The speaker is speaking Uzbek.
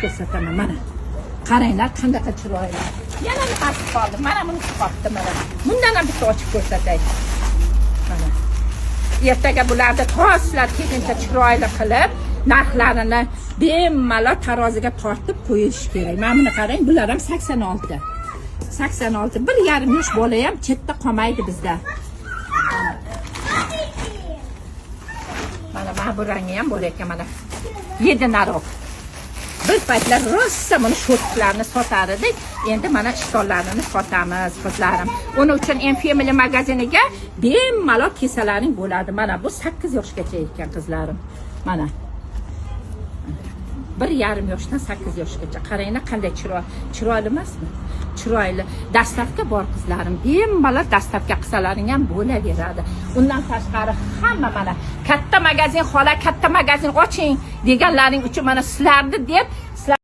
Ko'rsataman, mana. Qaranglar, qanaqa chiroyli. Yana nimasi qoldi? Mana bunisi qolibdi, mana. Bundan ham bitta ochib ko'rsatay. Mana. Ertaga bularni to sizlar kelguncha chiroyli qilib, narxlarini bemalol taroziga tortib qo'yish kerak. Mana buni qarang, bular ham 86. 86, 1,5 yosh bola ham chetda qolmaydi bizda. Mana bu rangi ham bor ekan, mana. Единорог. Bir paytlar rosa buni шортикlarni sotar edik. Endi mana ishtonlarini sotamiz, qizlarim. Uning uchun M Family magaziniga bemalol kelsalaring bo'ladi. Mana bu 8 yoshgacha ekan, qizlarim. Mana. 1,5 yoshdan 8 yoshgacha. Qaranglar, qanday chiroyli. Chiroyli emasmi? Chiroyli. Доставка bor, qizlarim. Bemalol доставка qilsalaring ham bo'laveradi. Undan tashqari hamma mana katta magazin, xola, katta magazin oching deganlaring uchun mana sizlarni deb sizlar